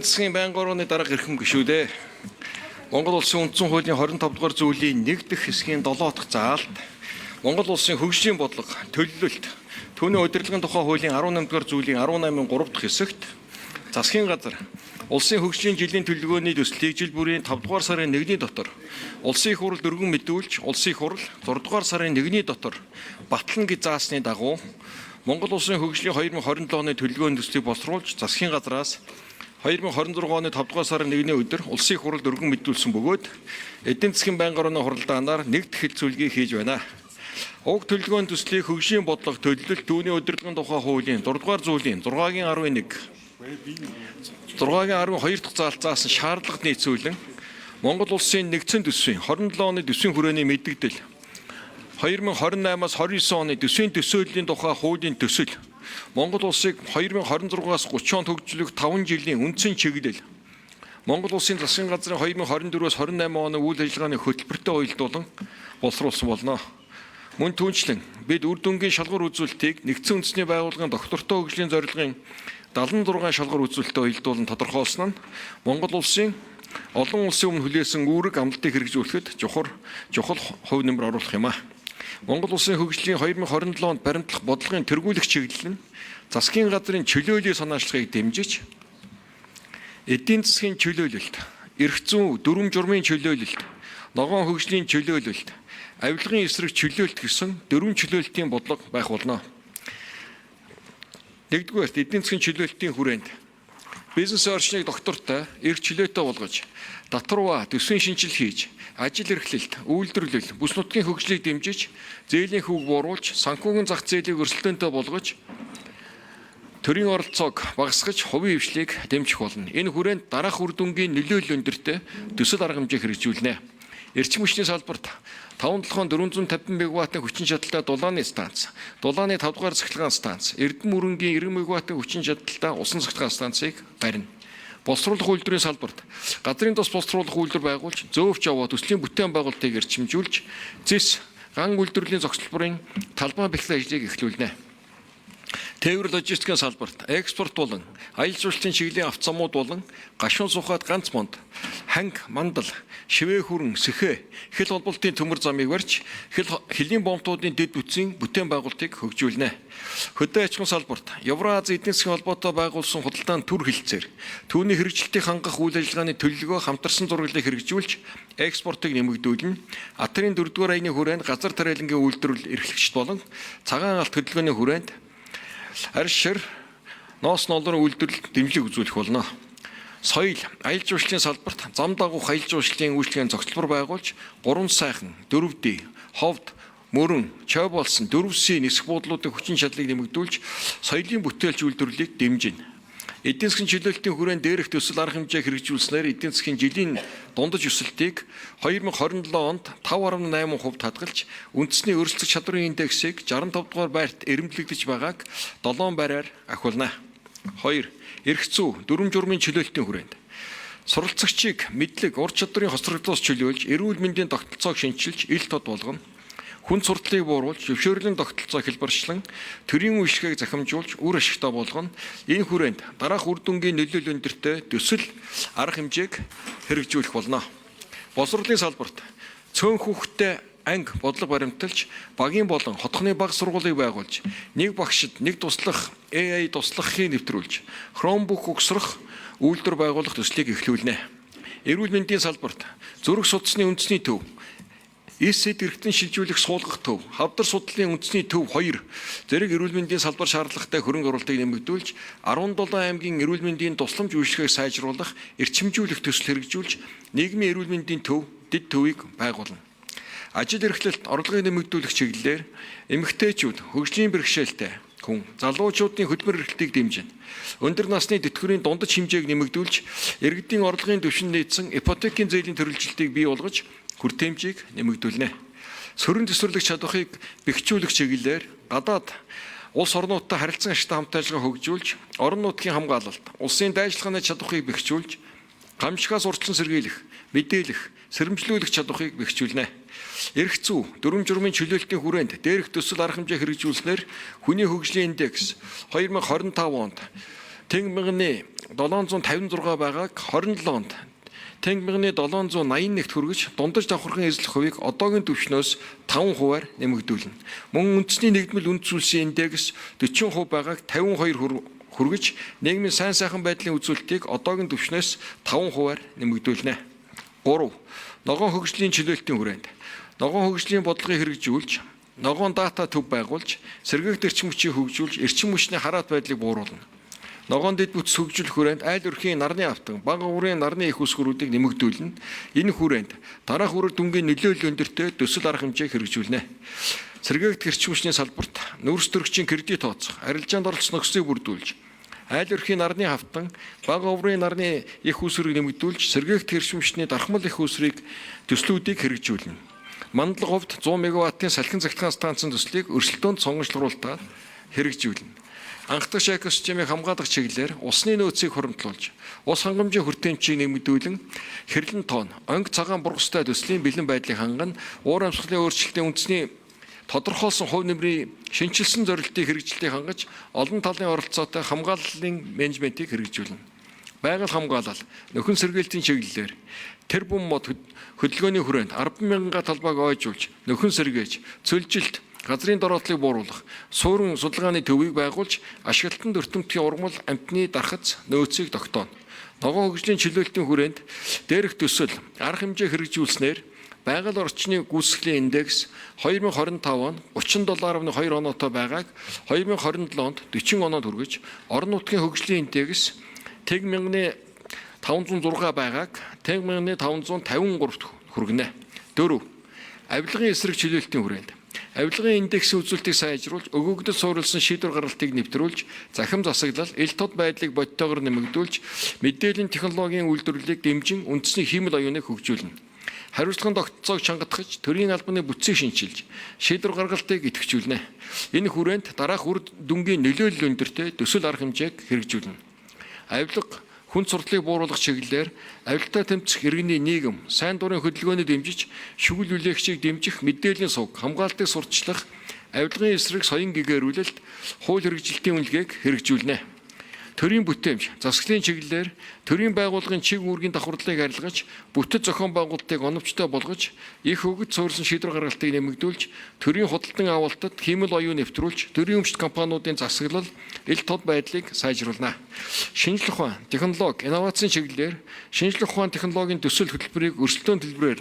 Засгийн байнгын орооны дарга эрхэм гишүүдээ. Монгол Улсын үндсэн хуулийн 25 дугаар зүйлийн 1 дэх хэсгийн 7 дахь заалт Монгол Улсын хөгжлийн бодлого, төлөлт, түүний удирдлагын тухай хуулийн 18 дугаар зүйлийн 18-ын 3 дахь хэсэгт засгийн газар улсын хөгжлийн жилийн төлөвлөгөөний төслийг жил бүрийн 5 дугаар сарын 1-ний дотор Улсын их хурлд өргөн мэдүүлж, Улсын их хурл 6 дугаар сарын 1-ний дотор батлана гэж заасны дагуу Монгол Улсын хөгжлийн 2027 оны төлөвлөгөөний төслийг боловсруулж засгийн газраас 2026 оны 5 дугаар сарын 1-ний өдөр Улсын их хурлд өргөн мэдүүлсэн бөгөөд эдийн засгийн байнгын орны хуралдаанаар нэгд хэлцүүлгийг хийж байна. Уг төлөвлөгөөний төслийг хөгжлийн бодлого төлөлт түүний удирдлагын тухай хуулийн 6 дугаар зүйлийн 6-гийн 11 6-гийн 12 дахь заалт заасан шаардлагад нийцүүлэн Монгол Улсын нэгдсэн төсвийн 27 оны төсвийн хүрээний мэдэгдэл 2028-аас 29 оны төсвийн төсөөллийн тухай хуулийн төсөл Монгол улсыг 2026-аас 30 онд хөгжүүлэх 5 жилийн үндсэн чиглэл Монгол Улсын засгийн газрын 2024-өөс 28 оны үйл ажиллагааны хөтөлбөртэй уялдуулан боловсруулсан болно. Мөн түүнчлэн бид үр дүнгийн шалгуур үзүүлэлтийг нэгдсэн үндэсний байгууллагын доктортой хөгжлийн зорилгын 76 шалгуур үзүүлэлтэд уялдуулан тодорхойлсон нь Монгол улсын олон улсын өмнө хүлээсэн үүрэг амлалтыг хэрэгжүүлэхэд чухал хувь нэмэр оруулах юм а. Монгол улсын хөгжлийн 2027 онд баримтлах бодлогын тэргүүлэх чиглэл нь засгийн газрын чөлөөллийн санаачлагыг дэмжиж эдийн засгийн чөлөөлөлт, эрх зүйн дүрм журмын чөлөөлөлт, ногоон хөгжлийн чөлөөлөлт, авилгын эсрэг чөлөөлт гэсэн дөрвөн чөлөөлтийн бодлого байх болно. Нэгдүгээрт эдийн засгийн чөлөөлтийн хүрээнд бизнес орчныг доктортой, эрх чөлөөтэй болгож, татварва төсвийн шинжил хийж, ажил эрхлэлт, үйлдвэрлэл, бүс нутгийн хөгжлийг дэмжиж, зээлийн хүүг бууруулж, санхүүгийн зах зээлийг өрсөлдөөнтэй болгож, төрийн оролцоог багасгаж, хувийн хвшлийг дэмжих болно. Энэ хүрээнд дараах үр дүнгийн нөлөөлөл өндөртэй төсөл арга хэмжээ хэрэгжүүлнэ. Эрчим хүчний салбарт 57 450 мегаваттын хүчин чадалтай дулааны станц, дулааны 5 дугаар цахилгаан станц, Эрдэм мөрөнгийн 90 мегаваттын хүчин чадалтай усан цахилгаан станцыг барина. Боловсруулах үйлдвэрийн салбарт газрын тус боловсруулах үйлдвэр байгуулж, зөөвч аваа төслийн бүтээн байгуулалтыг эрчимжүүлж, зэс ган үйлдвэрлэлийн зогсолборын талбай бэлтгэх ажлыг эхлүүлнэ. Тээвэр логистикийн салбарт экспорт болон аялал жуулчлалын чиглэлийн авто замууд болон гашуун сухад ганц монд ханг мандал шивээ хүрэн сэхэ хил холболтын төмөр замыг барьж хил хөлийн бомтуудын дэд бүтцийн бүтээн байгуулалтыг хөгжүүлнэ. Хөдөө аж ахуйн салбарт Еврази эдийн засгийн холбоотой байгуулсан худалдааны төр хэлцээр түүний хэрэгжилтийг хангах үйл ажиллагааны төлөвлөгөө хамтарсан зураглалыг хэрэгжүүлж экспортыг нэмэгдүүлнэ. Атрын 4-р аяны хүрээнд газар тариалангийн үйлдвэрлэл эрхлэгчд болон цагаан алт хөдөлгөөний хүрээнд арьс шир ноос нолрон үйлдвэрлэлд дэмжлэг үзүүлэх болно. Соёл, аялал жуулчлалын салбарт зам дагуух аялал жуулчлалын үйлчилгээний зохицлбор байгуулж, гурван сайхан, 4D, ховд, мөрөн, чой болсон 4C нисэх буудлуудын хүчин чадлыг нэмэгдүүлж, соёлын бүтээлч үйлдвэрлэлийг дэмжинэ. Эдийн засгийн чөлөөлтийн хүрээнд дээрх төсөл арга хэмжээ хэрэгжүүлснээр эдийн засгийн жилийн дундаж өсөлтийг 2027 онд 5.8% хадгалж, үндэсний өрсөлдөх чадрын индексийг 65 дугаар байрт эрэмблэгдэж байгааг 7 байраар ахиулна. 2. Эрх зүй, дүрм журмын чөлөөлтийн хүрээнд суралцагчийг мэдлэг, ур чадрын хоцрогдлоос чөлөөлж, эрүүл мэндийн тогтолцоог шинчилж, ил тод болгоно. Хүн суртлыг бууруулж, зөвшөөрлийн тогтолцоо хэлбэрчлэн төрийн үйлчлэгийг захимжуулж, үр ашигтай болгоно. Энэ хүрээнд дараах үр дүнгийн нөлөөлөл өндөртэй төсөл арга хэмжээг хэрэгжүүлэх болно. Боловсролын салбарт цөөн хүүхэдтэй анги бодлого баримталж, багийн болон хотхны баг сургуулийг байгуулж, нэг багшид нэг туслах AI туслахыг нэвтрүүлж, Chromebook угсрах үйлдвэр байгуулах төслийг эхлүүлнэ. Эрүүл мэндийн салбарт зүрх судасны үндэсний төв, эсэд эргэтэн шилжүүлэх суулгах төв, хавдар судлалын үндэсний төв 2 зэрэг эрүүл мэндийн салбар шаардлагатай хөрөнгө оруулалтыг нэмэгдүүлж, 17 аймгийн эрүүл мэндийн тусламж үйлчилгээг сайжруулах, эрчимжүүлэх төсөл хэрэгжүүлж, нийгмийн эрүүл мэндийн төв, дэд төвийг байгуулна. Ажил эрхлэлт орлогыг нэмэгдүүлэх чиглэлээр эмэгтэйчүүд хөгжлийн бэрхшээлтэй хүн залуучуудын хөдөлмөр эрхлэлтийг дэмжинэ. Өндөр насны тэтгэврийн дундаж хэмжээг нэмэгдүүлж, иргэдийн орлогын түвшинд нийцсэн ипотекийн зээлийн төрөлжилтийг бий болгож, хүртээмжийг нэмэгдүүлнэ. Сөрөн төсвөрлөх чадварыг бэхжүүлэх чиглэлээр гадаад улс орнуудтай харилцан ашигтай хамт ажиллагаа хөгжүүлж, орон нутгийн хамгаалалт, улсын дайчилгааны чадварыг бэхжүүлж, гамшигаас урьдчилан сэргийлэх, мэдээлэх, сэрэмжлүүлэх чадварыг бэхжүүлнэ. Эрх зүй, дүрм журмын чөлөөлтийн хүрээнд дээрх төсөл арга хэмжээ хэрэгжүүлснээр хүний хөгжлийн индекс 2025 онд Тэнг мянганы 756 байгааг 27 онд тэнг мянганы 781-т хүргэж дундаж давхаргын эзлэх хувийг одоогийн түвшнөөс 5%-аар нэмэгдүүлнэ. Мөн үндэсний нэгдмэл үнд зүйлсийн индекс 40% байгааг 52 хүргэж нийгмийн сайн сайхан байдлын үзүүлэлтийг одоогийн түвшнээс 5%-аар нэмэгдүүлнэ. 3. Ногоон хөгжлийн чөлөөлтийн хүрээнд ногоон хөгжлийн бодлогыг хэрэгжүүлж, ногоон дата төв байгуулж, сэргээгт эрчим хүчийг хөгжүүлж, эрчим хүчний хараат байдлыг бууруулна. Ногоон дэд бүтц хөгжүүлэх хүрээнд айл өрхийн нарны автан, бага уурын нарны их усгэрүүдийг нэмэгдүүлнэ. Энэ хүрээнд дараах үр дүнгийн нөлөөлөл өндөртэй төсөл арга хэмжээг хэрэгжүүлнэ. Сэргээгт эрчим хүчний салбарт нүүрс төрөгчийн кредит тооцох, арилжаанд оролцох нөхцөлийг бүрдүүлж, айл өрхийн нарны хавтан, бага оврын нарны их усрыг нэмэгдүүлж, сэргээгт эрчим хүчний дархмал их усрыг төслүүдийг хэрэгжүүлнэ. Мандлага хувьд 100 мегаваттын салхин цагтгаан станцын төслийг өрсөлдөөнд сонгочлруулалтаар хэрэгжүүлнэ. Анхдагч экосистемийг хамгаалах чиглэлээр усны нөөцийг хуримтлуулж, ус хангамжийн хүртээмжийг нэмэгдүүлэн, хэрлэн тоон, онг цагаан бургастай төслийн бэлэн байдлыг хангана, уур амьсгалын өөрчлөлтийн үндэсний тодорхойлсон хувь нэмрийн шинэчилсэн зорилтыг хэрэгжилтийг хангаж, олон талын оролцоотой хамгааллын менежментийг хэрэгжүүлнэ. Байгаль хамгаалал, нөхөн сэргийлтийн чиглэлээр тэр бум мод хөдөлгөөний хүрээнд 10 мянга талбайг ойжуулж, нөхөн сэргээж, цөлжилт, газрын дороотлыг бууруулах, суурин судалгааны төвийг байгуулж, ашиглалтанд өртөмтгий ургамал амьтны дархац нөөцийг тогтооно. Ногоон хөгжлийн чөлөөлтийн хүрээнд дээрх төсөл арга хэмжээ хэрэгжүүлснээр байгаль орчны гүйцэтгэлийн индекс 2025 он 37.2 оноотой байгааг 2027 онд 40 оноод хүргэж, орон нутгийн хөгжлийн индекс 1506 байгааг 1553-т хүргэнэ. 4. Авилгын эсрэг чөлөөлтийн хүрээнд авилгын индексийн үзүүлэлтийг сайжруулж, өгөгдөл суурилсан шийдвэр гаргалтыг нэвтрүүлж, захим засаглал, ил тод байдлыг бодитойгоор нэмэгдүүлж, мэдээллийн технологийн үйлдвэрлэлийг дэмжин үндэсний хиймэл оюуныг хөгжүүлнэ. Хариуцлагын тогтолцоог чангатгаж, төрийн албаны бүтцийг шинчилж, шийдвэр гаргалтыг идэвхжүүлнэ. Энэ хүрээнд дараах үр дүнгийн нөлөөлөл өндөртэй төсөл арга хэмжээг хэрэгжүүлнэ. Авилга хүн суртлыг бууруулах чиглэлээр авилгатай тэмцэх иргэний нийгэм, сайн дурын хөдөлгөөний дэмжиж, шүгэл хүлээгчийг дэмжих мэдээллийн суг, хамгаалтыг сурталчлах, авилгын эсрэг соён гэгээрүүлэлт, хууль хэрэгжилтийн үнэлгээг хэрэгжүүлнэ. Төрийн бүтээмж, засаглалын чиглэлээр төрийн байгууллагын чиг үүргийн давхарлыг арилгаж, бүтэц зохион байгуулалтыг оновчтой болгож, их өгөж суурьсан шийдвэр гаргалтыг нэмэгдүүлж, төрийн худалдан авалтад хиймэл оюун нэвтрүүлж, төрийн өмчт компаниудын засаглал, ил тод байдлыг сайжруулна. Шинжлэх ухаан, технологи, инновацийн чиглэлээр шинжлэх ухаан технологийн төсөл хөтөлбөрийг өрсөлдөөн төлбөрөөр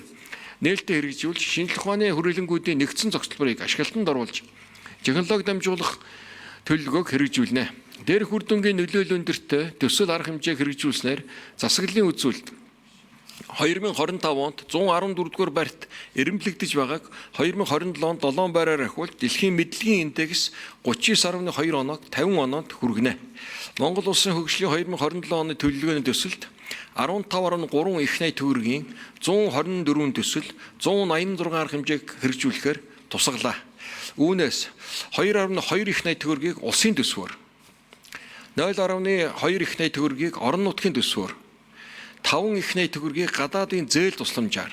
нээлттэй хэрэгжүүлж, шинжлэх ухааны хүрээлэнгүүдийн нэгдсэн зохицлборыг ашиглалтанд оруулж, технологи дамжуулах төлөвлөгөөг хэрэгжүүлнэ. Дээрх үр дүнгийн нөлөөлөл өндөртэй төсөл арга хэмжээг хэрэгжүүлснээр засаглалын үзүүлэлт 2025 онд 114-р байрт эрэмблэгдэж байгааг 2027 онд 7 байраар ахиулж дэлхийн мэдлэгийн индекс 39.2 оноог 50 оноонд хүргэнэ. Монгол улсын хөгжлийн 2027 оны төлөвлөгөөний төсөлд 15.3 их 80 төгрөгийн 124 төсөл 186 арга хэмжээг хэрэгжүүлэхээр тусгалаа. Үүнээс 2.2 их 80 төгрөгийг улсын төсвөөр, 0.2 их 80 төгрөгийг орон нутгийн төсвөөр, 5 их 80 төгрөгийг гадаадын зээл тусламжаар,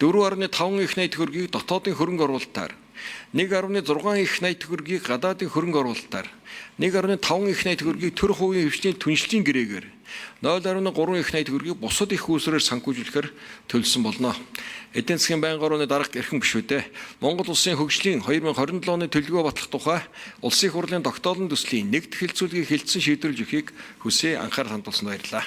4.5 их 80 төгрөгийг дотоодын хөрөнгө оруулалтаар, 1.6 их 80 төгрөгийг гадаадын хөрөнгө оруулалтаар, 1.5 их 80 төгрөгийг төр хувийн хвшлийн түншлэлийн гэрээгээр, 0.3 их 80 төгрөгийг бусад их үүсвэрээр санхүүжүүлэхээр төлсөн болно. Эдийн засгийн байнгын орны дарга эрхэм гишүүдээ, Монгол улсын хөгжлийн 2027 оны төлөвлөгөө батлах тухай Улсын их хурлын тогтоолон төслийн нэгд хэлцүүлгийг хэлэлцэн шийдвэрлэж өгөхийг хүсье. Анхаарал хандуулсанд баярлалаа.